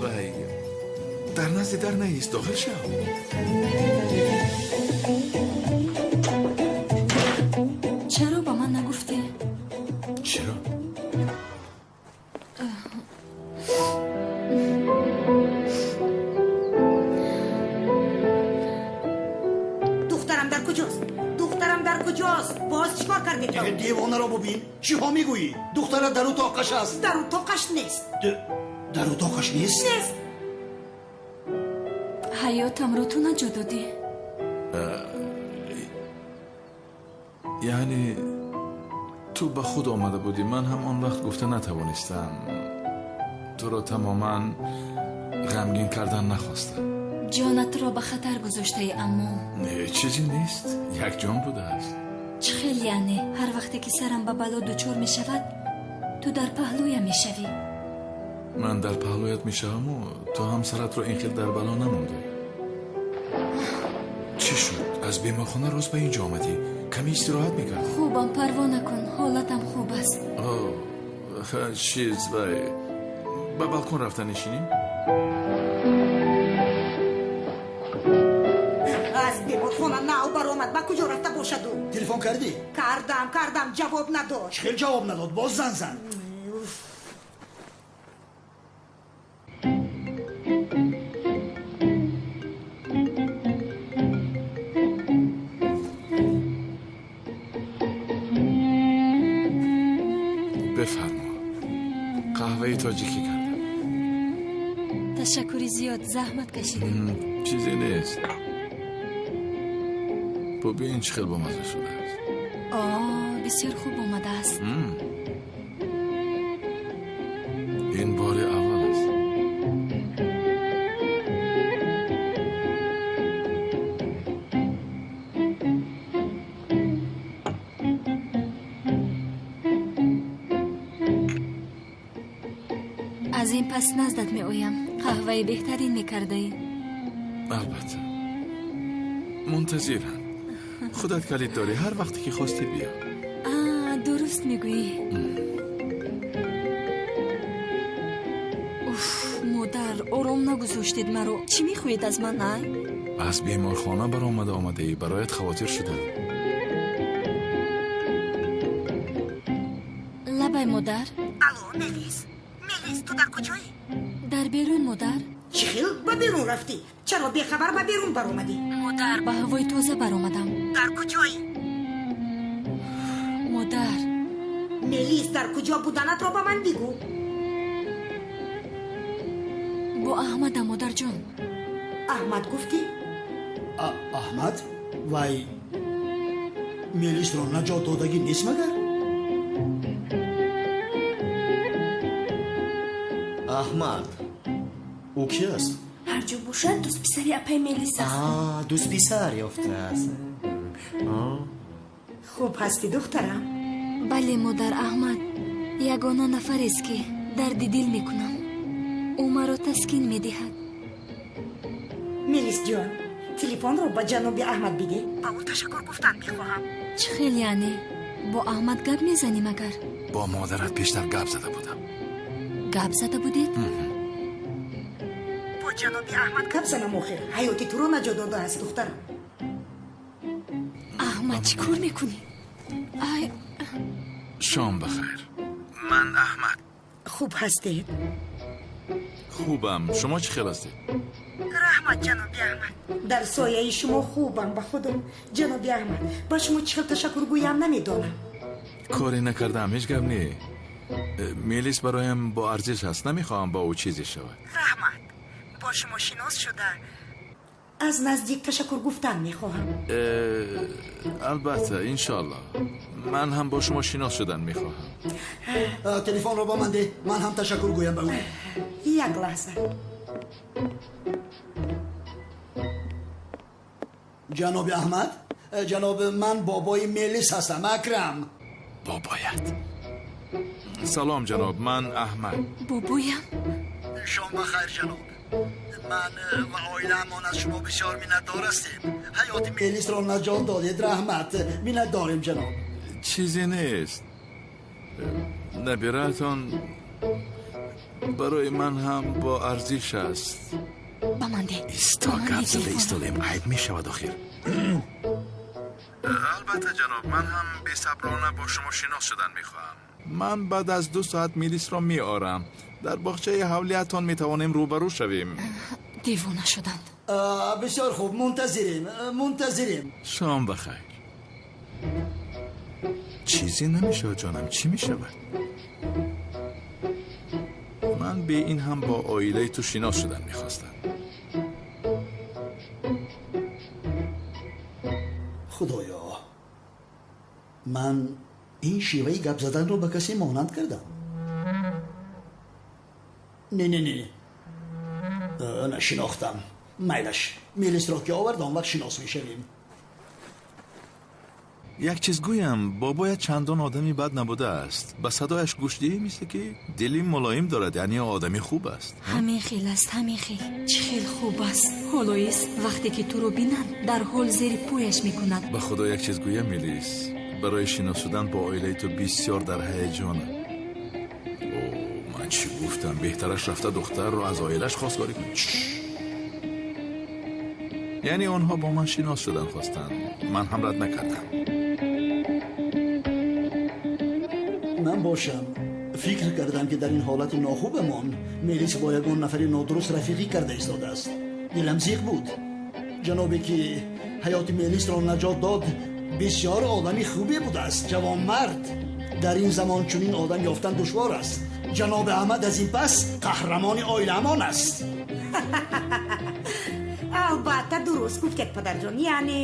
Вай, дар назди дар наист, дохил шав. Чаро ба ман нагуфтӣ? Чиро? Духтарам дар куҷост? Духтарам дар куҷост? Боз чӣ кор кардед? Девонаро бубин. Чиҳо мегӯӣ? Духтарат дар утоқаш аст. Дар утоқаш нест. Дар утоқаш нест? Нест. Ҳаётамро ту наҷот додӣ. Яъне ту ба худ омада будӣ, ман ҳам он вақт гуфта натавонистам. Туро тамоман ғамгин кардан нахостам. Ҷонатро ба хатар гузоштаӣ, аммо Не, чизе нест, як ҷон будааст. Чӣ хел яъне? Ҳар вақте ки сарам ба бало дучор мешавад, ту дар паҳлӯям мешавӣ. Ман дар паҳлӯят мешаваму ту ҳам саратро ин хел дар бало намондӣ. Чӣ шуд? Аз беморхона рост ба ин ҷо омадӣ? Каме истироҳат мекардӣ. Хубам, парво накун, ҳолатам хуб аст. Чиз, вай, ба балкон рафта нишинем? Аз беморхона нав баромад, ба куҷо рафта бошад ӯ? Телефон кардӣ? Кардам, кардам, ҷавоб надод. Чӣ хел ҷавоб надод? Боз зан зан. Бифармо, қаҳваи тоҷикӣ кардам. Ташаккури зиёд, заҳмат кашидем. Чизе нест. Бубин, чӣ хел бомазза шудааст. О, бисёр хуб омадааст. Ин бори аввал аст. Аз ин пас наздат меоям. Қаҳваи беҳтарин мекардаӣ. Албатта, мунтазирам. Худат калид дорӣ, ҳар вақте ки хостӣ биё. А, дуруст мегӯӣ. Уф, модар, ором нагузоштед маро. Чӣ мехоҳед аз ман, ай? Аз беморхона баромада омадаӣ, бароят хавотир шудам. Лабай, модар. Алло, Мелис, Мелис, ту дар куҷоӣ? Дар берун, модар. Чӣ хел ба берун рафтӣ? Чаро бехабар ба берун баромадӣ? Модар, ба ҳавои тоза баромадам. Дар куҷоӣ? Модар. Мелис, дар куҷо буданатро ба ман бигӯ. Бо Аҳмадам, модарҷон. Аҳмад гуфтӣ? Аҳмад? Вай Мелисро наҷот додагӣ нест магар? Аҳмад ӯ ки аст? Ҳар ҷо бошад, дӯстписари апаи Мелис аст. Дӯстписар ёфтааст. Хуб ҳастӣ, духтарам? Бале, модар. Аҳмад ягона нафарест, ки дарди дил мекунам. Ӯ маро таскин медиҳад. Мелис ҷон, телефонро ба ҷаноби Аҳмад бидеҳ. Ба ӯ ташаккур гуфтан мехоҳам. Чӣ хел яъне? Бо Аҳмад гап мезанӣ магар? Бо модарат пештар гап зада будам. Гап зада будед? Бо ҷаноби Аҳмад гап занам, охир ҳаёти туро наҷот додааст, духтарам. Аҳмад, чӣ кор мекунӣ? Ай. Шом бахайр. Ман Аҳмад. Хуб ҳастед? Хубам. Шумо чӣ хел ҳастед? Раҳмат, ҷаноби Аҳмад. Дар сояи шумо хубам, ба худо. Ҷаноби Аҳмад, ба шумо чӣ хел ташаккур гӯям намедонам. Коре накардаам, ҳеҷ гап не. Мелис бароям бо арзиш аст, намехоҳам ба ӯ чизе шавад. Раҳмат, бо шумо шинос шуда аз наздик ташаккур гуфтан мехоҳам. Албатта, иншоалло. Ман ҳам бо шумо шинос шудан мехоҳам. Телефонро ба ман деҳ, ман ҳам ташаккур гӯям ба ӯ. Як лаҳза. Ҷаноби Аҳмад, ҷаноб, ман бобои Мелис ҳастам, Акрам. Бобоят? Салом, ҷаноб, ман Аҳмад. Бобоям? Шом бахайр, ҷаноб. Ман ва оилаамон аз шумо бисёр миннатдор ҳастем. Ҳаёти Мелисро наҷот додед, раҳмат. Миннатдорем, ҷаноб. Чизе нест. Набираатон барои ман ҳам бо арзиш аст. Ба ман деҳ. Исто, гап зада истодаем, айб мешавад охир. Албатта, ҷаноб, ман ҳам бесаброна бо шумо шинос шудан мехоҳам. Ман баъд аз 2 соат Мелисро меорам. Дар боғчаи ҳавлиятон метавонем рӯбарӯ шавем. Девона шуданд. Бисёр хуб, мунтазирем, мунтазирем. Шом бахайр. Чизе намешавад, ҷонам, чӣ мешавад? Ман бе ин ҳам бо оилаи ту шинос шудан мехостам. Худоё, ман ин шеваи гап заданро ба касе монанд кардам. Не, не, не, нашинохтам. Майлаш, Мелисро ки овард, он вақт шинос мешавем. Як чиз гӯям, бобоят чандон одами бад набудааст. Ба садояш гӯш диҳӣ, мисле ки дили мулоим дорад, яъне одами хуб аст. Ҳамин хел аст, ҳамин хел. Чӣ хел хуб аст. Ҳолоист вақте ки туро бинанд, дар ҳол зери пояш мекунад. Ба худо як чиз гӯям, Мелис, барои шинос шудан бо оилаи ту бисёр дар ҳаяҷонам. О, ман чӣ гуфтам? Беҳтараш рафта духтарро аз оилаш хостгорӣ кун. Яъне онҳо бо ман шинос шудан хостанд. Ман ҳам рад накардам. Ман бошам фикр кардам, ки дар ин ҳолати нохубамон Мелис бо ягон нафари нодуруст рафиқӣ карда истодааст. Дилам зиқ буд. Ҷанобе ки ҳаёти Мелисро наҷот дод, бисёр одами хубе будааст, ҷавонмард. Дар ин замон чунин одам ёфтан душвор аст. Ҷаноби Аҳмад аз ин пас қаҳрамони оилаамон аст. Албатта, дуруст гуфтед, падарҷон. Яъне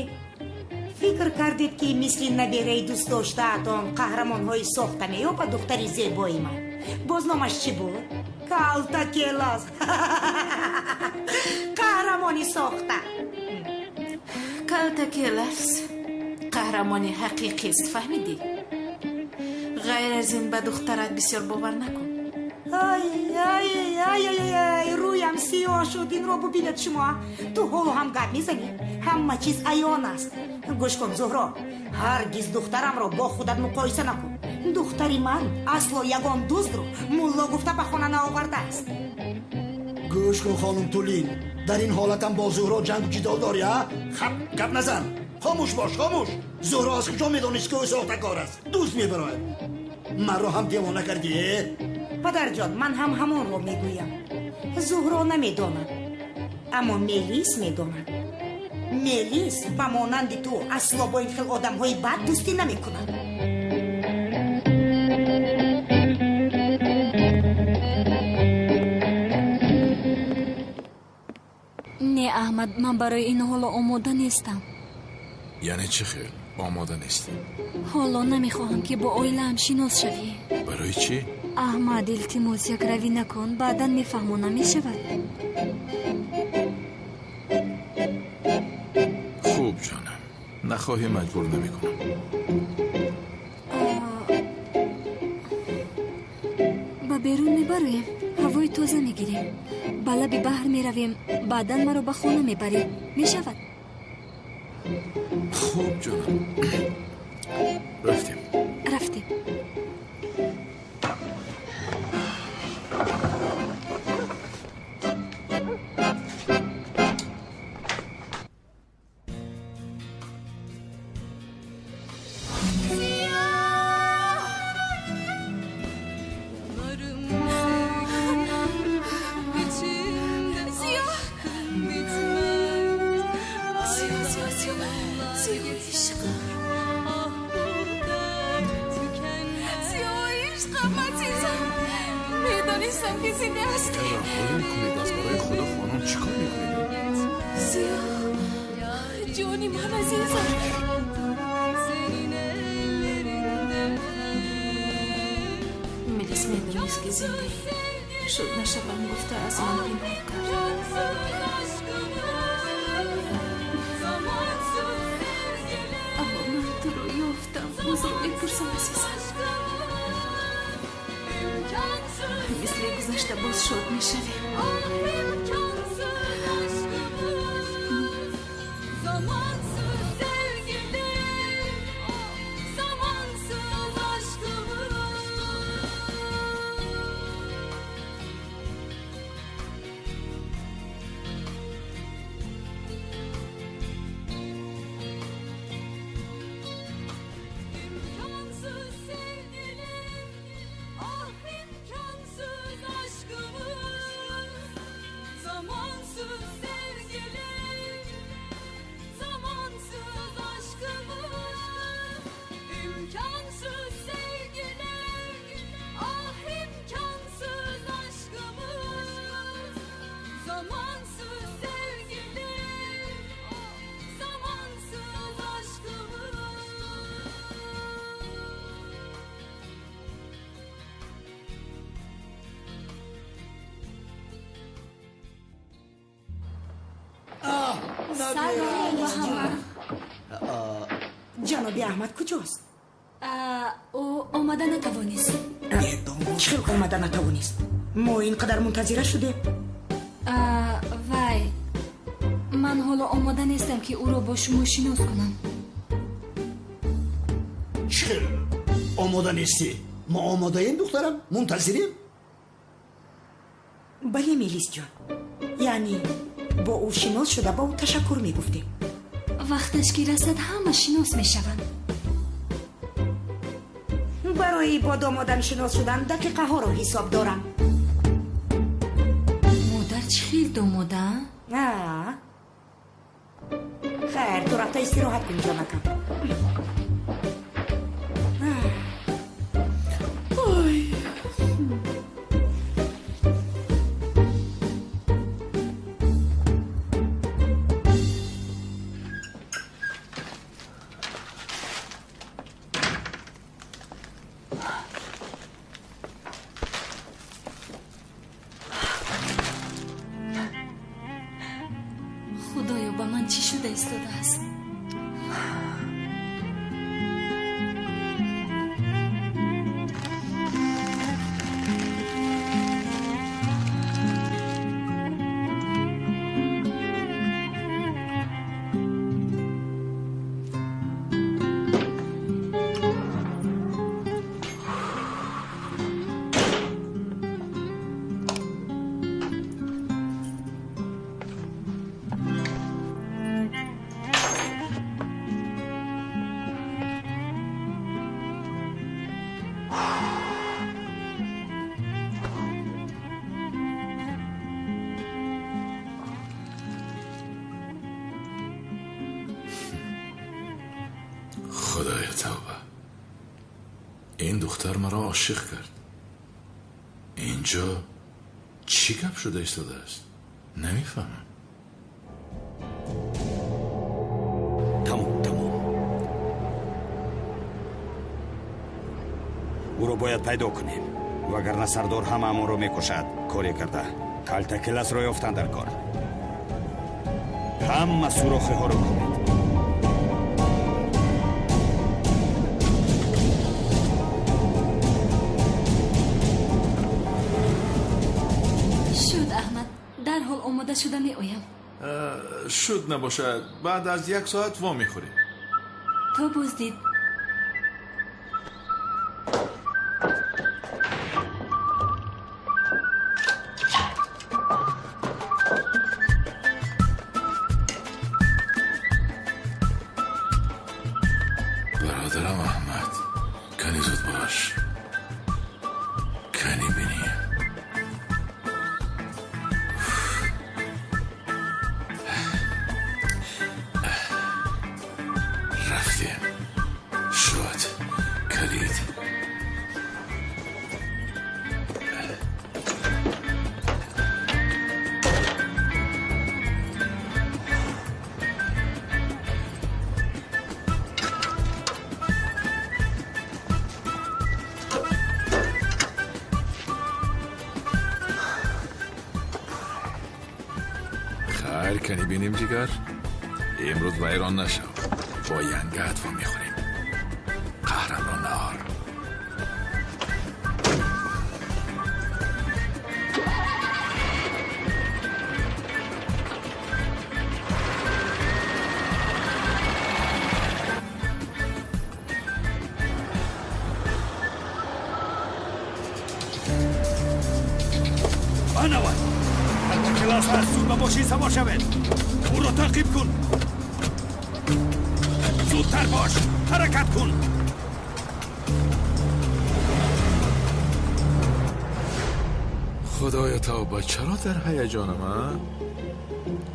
Фикр кардед, ки мисли набераи дӯстдоштаатон қаҳрамонҳои сохта меёбад духтари зебои ман. Боз номаш чӣ буд? Калтакелас. Қаҳрамони сохта. Калтакелас қаҳрамони ҳақиқист, фаҳмидӣ? Ғайр аз ин, ба духтарат бисёр бовар накун. Ай, ай, ай, ай, ай, рӯям сиёҳ шуд. Инро бубинед шумо. Ту ҳоло ҳам гап мезанӣ? Ҳама чиз аён аст. Гӯш кун, Зуҳро, ҳаргиз духтарамро бо худат муқоиса накун. Духтари ман асло ягон дуздро мулло гуфта ба хона наовардааст. Гӯш кун, хонум Тулин, дар ин ҳолатам бо Зуҳро ҷангу ҷидол дорӣ, а? Хап, гап назан, хомӯш бош, хомӯш. Зуҳро аз куҷо медонист, ки ӯ сохтакор аст? Дузд мебарояд. Маро ҳам девона кардӣ, э? Падарҷон, ман ҳам ҳамонро мегӯям. Зуҳро намедонад, аммо Мелис медонад. Мелис ба монанди ту асло бо ин хел одамҳои бад дӯстӣ намекунад. Не, Аҳмад, ман барои ин ҳоло омода нестам. Яъне чӣ хел омода нестӣ? Ҳоло намехоҳам, ки бо оилаам шинос шавӣ. Барои чӣ? Аҳмад, илтимос, якравӣ накун, баъдан мефаҳмона мешавад. Хуб, ҷонам, нахоҳӣ, маҷбур намекунам. Ба берун мебароем, ҳавои тоза мегирем, ба лаби баҳр меравем, баъдан маро ба хона мебарӣ. Мешавад? Хуб, ҷонам, рафтем. Рафтем. Ҷаноби Аҳмад куҷост? Ӯ омада натавонист. Чӣ хел омада натавонист? Мо ин қадар мунтазира шудем. Вай, ман ҳоло омода нестам, ки ӯро бо шумо шинос кунам. Чӣ хел омода нестӣ? Мо омодаем, духтарам, мунтазирем. Бале, Мелисҷон, яъне бо ӯ шинос шуда, ба ӯ ташаккур мегуфтем. Вақташ ки расад, ҳама шинос мешаванд. Барои бо домодам шинос шудан дақиқаҳоро ҳисоб дорам. Модар, чӣ хел домода? Хайр, ту рафта истироҳат кун, ҷонакам. шуда истодааст? Худоё тавба, ин духтар маро ошиқ кард. Инҷо чӣ гап шуда истодааст? Намефаҳмам. Тамом, тамом, ӯро бояд пайдо кунем, вагарна сардор ҳамаамонро мекушад. Коре карда калтакеласро ёфтан дар кор. Ҳама сурохиҳоро кунед. Шуд, Аҳмад, дарҳол омода шуда меоям. Шуд набошад, баъд аз як соат во мехӯрем. То боздид. Бародарам Аҳмад, кани зуд бош, кани бинем. Рафтем. Шуд калид. Хайр, кани бинем ҷигар. Имрӯз вайрон нашав. Бо янгат во мехӯрем. Қаҳрамро наор. Анавай калтакелас аст, зуд ба мошин савор шавед, ӯро таъқиб кун. Зудтар бош, ҳаракат кун. Худоё тавба, чаро дар ҳаяҷонам, а?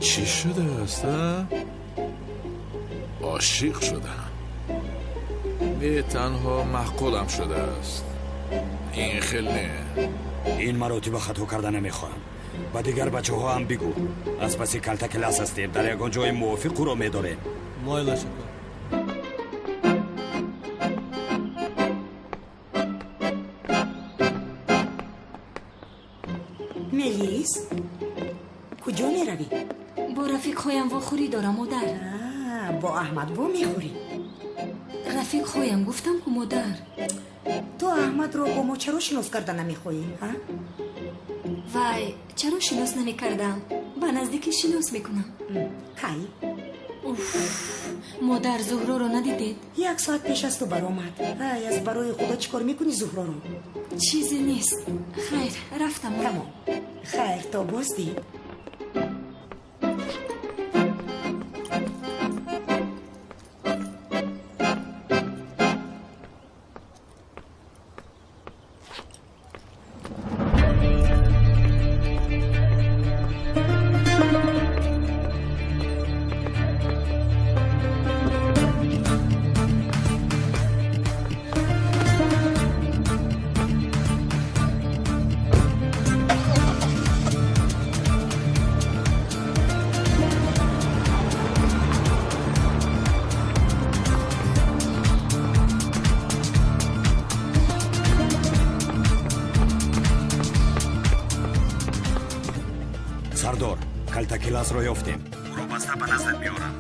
Чӣ шудааст, а? Ошиқ шудам. Не танҳо маъқулам шудааст. Ин хел не. Ин маротиба хато карда намехоҳам. Ба дигар бачаҳо ҳам бигӯ, аз паси калтакелас ҳастем, дар ягон ҷои мувофиқ ӯро медорем. Мойлаш ака. Мелис, куҷо меравӣ? Бо рафиқҳоям вохӯрӣ дорам, модар. Бо Аҳмад во мехӯрӣ? Рафиқҳоям гуфтам ку, модар. Ту Аҳмадро бо мо чаро шинос карда намехоҳӣ, а? Вай, чаро шинос намекардам? Ба наздикӣ шинос мекунам. Кай? Уф, модар, Зуҳроро надидед? Як соат пеш аз ту баромад. Ай, аз барои худо чӣ кор мекунӣ Зуҳроро? Чизе нест. Хайр, рафтам. Тамом. Хайр, то боздид. Сардор, калтакеласро ёфтем. Ӯро баста ба наздат меорам.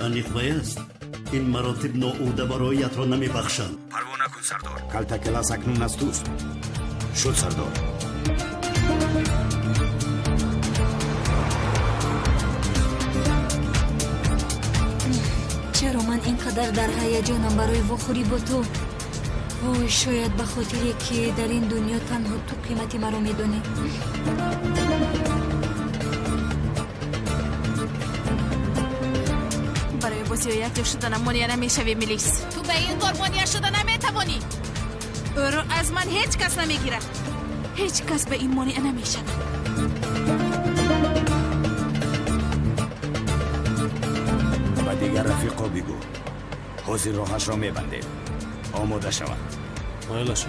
Аниқ вай аст. Ин маротиб ноуҳдабароиятро намебахшам. Парво накун, сардор. Калтакелас акнун аз туст. Шуд, сардор. Чаро ман ин қадар дар ҳаяҷонам барои вохӯрӣ бо ту? Вой, шояд ба хотире, ки дар ин дунё танҳо ту қимати маро медонӣ. Барои бозиё якҷо шуданам монеа намешавӣ, Мелис. Ту ба ин кор монеа шуда наметавонӣ. Ӯро аз ман ҳеҷ кас намегирад. Ҳеҷ кас ба ин монеа намешавад. Ба дигар рафиқо бигӯ, ҳозир роҳашро мебандем. Омода шаванд. Майлаш.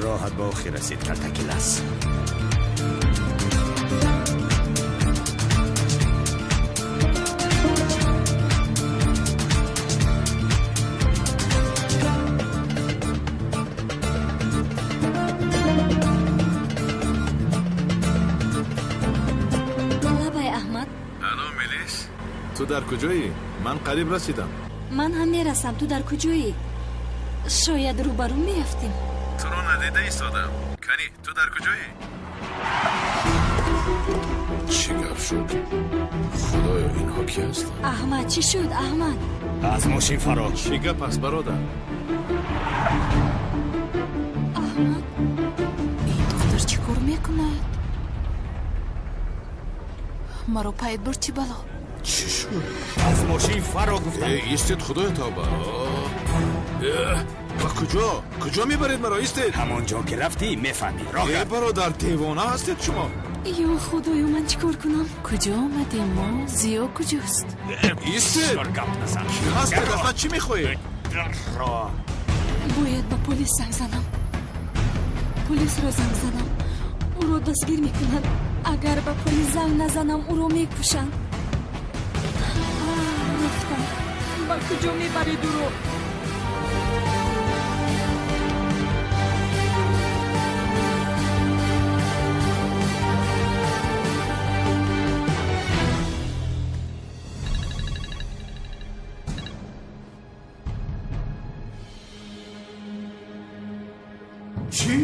Роҳат ба охир расид, Калтакелас. Лабай, Аҳмад. Алло, Мелис, ту дар куҷоӣ? Ман қариб расидам. Ман ҳам мерасам. Ту дар куҷоӣ? Шояд рӯбарӯ меафтем. Туро надида истодам. Канӣ, ту дар куҷоӣ? Чӣ гап шуд? Худоё, инҳо ки ҳастанд? Аҳмад, чӣ шуд, Аҳмад? Аз мошин фаро. Чӣ гап аст, бародар? Аҳмад, ин духтар чӣ кор мекунад? Маро пайд бурд, чӣ бало? Чӣ шуд? Аз мошин фаро гуфтам. Истед, худоё, тавба. Ба куҷо? Куҷо мебаред маро? Истед. Ҳамон ҷо ки рафтӣ, мефаҳмӣ. Роҳ. Э, бародар, девона ҳастед шумо. Ё худоё, ман чӣ кор кунам? Куҷо омадем мо? Зиё куҷост? Истед. Гап назан. Кӣ ҳастед? Аз ман чӣ мехоҳед? Бояд ба полис занг занам. Полисро занг занам, ӯро дастгир мекунанд. Агар ба полис занг назанам, ӯро мекушанд. Рафтам. Ба куҷо мебаред ӯро? Чӣ?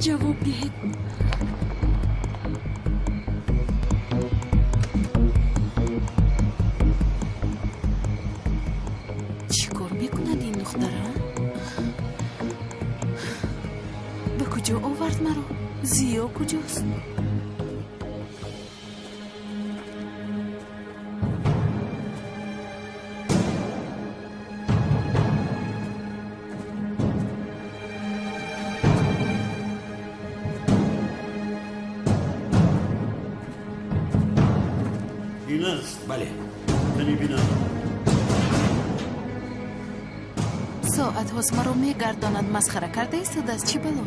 Ҷавоб диҳед. Чӣ кор мекунад ин духтара? Ба куҷо овард маро? Зиё куҷост? Ин аст? Бале. Канӣ бинам. Соатҳост маро мегардонад. Масхара карда истодааст, чӣ бало?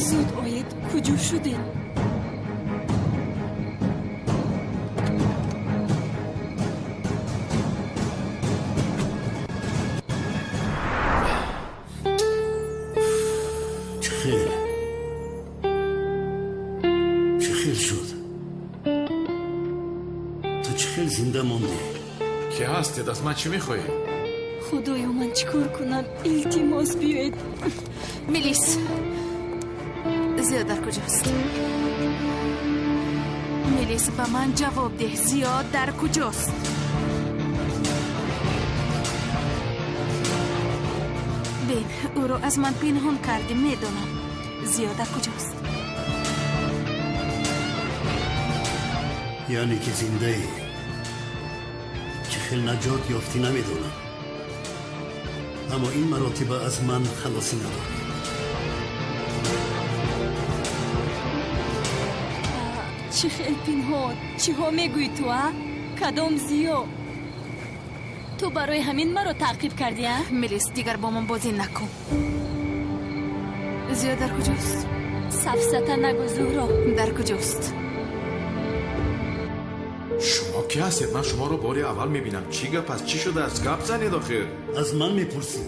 Зуд оед, куҷо шудед? Чӣ хел? Чӣ хел шуд? Ту чӣ хел зинда мондӣ? Ки ҳастед? Аз ман чӣ мехоҳед? Худоё, ман чӣ кор кунам? Илтимос, биёед. Мелис, Зиё дар куҷост? Мелис, ба ман ҷавоб деҳ. Зиё дар куҷост? Бин, ӯро аз ман пинҳон кардӣ, медонам. Зиё дар куҷост? Яъне ки зиндаӣ. Чӣ хел наҷот ёфтӣ намедонам. Аммо ин маротиба аз ман халосӣ надорӣ. Чӣ хел пинҳон? Чиҳо мегӯӣ ту, а? Кадом Зиё? Ту барои ҳамин маро таъқиб кардӣ, а? Мелис, дигар бо ман бозӣ накун. Зиё дар куҷост? Сафсата нагӯ, Зуҳро. Дар куҷост? Шумо ки ҳастед? Ман шуморо бори аввал мебинам. Чӣ гап аст? Чӣ шудааст? Гап занед охир. Аз ман мепурсӣ?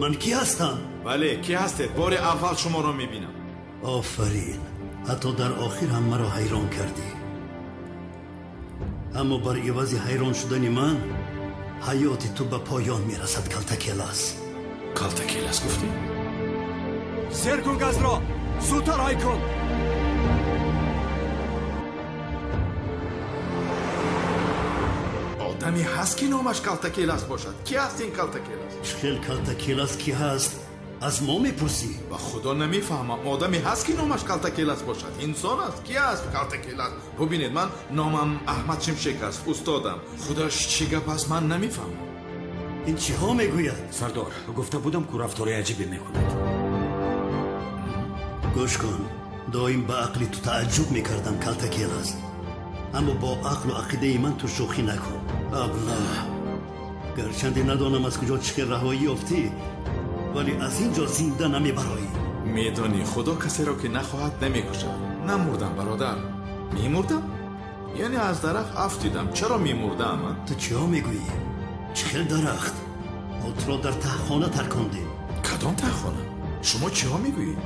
Ман кӣ ҳастам? Бале, кӣ ҳастед? Бори аввал шуморо мебинам. Офарин. Ҳатто дар охир ҳам маро ҳайрон кардӣ. Аммо бар ивази ҳайрон шудани ман ҳаёти ту ба поён мерасад, Калтакелас. Калтакелас гуфтӣ? Сер кун газро! Зудтар ҳай кун! Одаме ҳаст ки номаш Калтакелас бошад. Ки ҳаст ин Калтакелас? Чӣ хел Калтакелас ки ҳаст? Аз мо мепурсӣ? Ба худо намефаҳмам. Одаме ҳаст ки номаш Калтакелас бошад. Инсон аст. Ки ҳаст Калтакелас? Бубинед, ман номам Аҳмад Шимшек аст, устодам. Худош чӣ гап аст, ман намефаҳмам. Ин чиҳо мегӯяд? Сардор, гуфта будам ку рафтори аҷибе мекунад. Гӯш кун, доим ба ақли ту тааҷҷуб мекардам, Калтакелас. Аммо бо ақлу ақидаи ман ту шӯхӣ накун. Аблаҳ, гарчанде надонам аз куҷо чӣ хел раҳоӣ ёфтӣ, вале аз ин ҷо зинда намебароӣ. Медонӣ, худо касеро ки нахоҳад намекушад. Намурдам, бародар. Мемурдам? Яъне аз дарахт афтидам. Чаро мемурдам? Ту чиҳо мегӯӣ? Чӣ хел дарахт? Мо туро дар таҳхона таркондем. Кадом таҳхона? Шумо чиҳо мегӯед?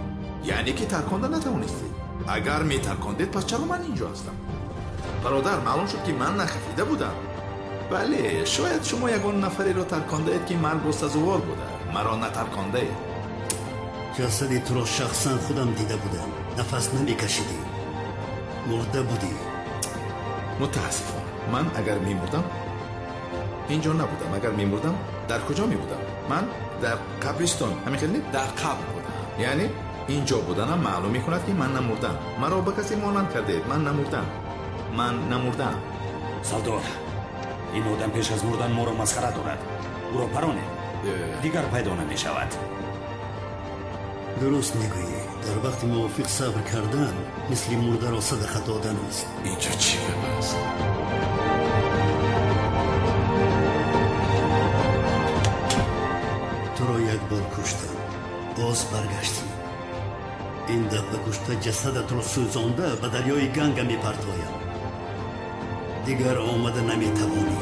Яъне ки тарконда натавонистед. Агар метаркондед, пас чаро ман инҷо ҳастам? Бародар, маълум шуд ки ман нахафида будам. Бале, шояд шумо ягон нафареро таркондаед ки маргу сазовор буда. Маро натаркондаед. Ҷасади туро шахсан худам дида будам. Нафас намекашидӣ. Мурда будӣ. Мутаассифона, ман агар мемурдам инҷо набудам. Агар мемурдам дар куҷо мебудам? Ман дар қабристон, ҳамин хел не? Дар қабр будам. Яъне инҷо буданам маълум мекунад ки ман намурдам. Маро ба касе монанд кардаед. Ман намурдам. Ман намурдам. Сардор, ин одам пеш аз мурдан моро масхара дорад. Ӯро паронед, дигар пайдо намешавад. Дуруст мегӯӣ. Дар вақти мувофиқ сабр кардан мисли мурдаро садақа додан аст. Инҷо чӣ гап аст? Туро як бор куштам, боз баргаштӣ. Ин дафъа кушта ҷасадатро сӯзонда ба дарёи Ганга мепартоям. Дигар омада наметавонӣ.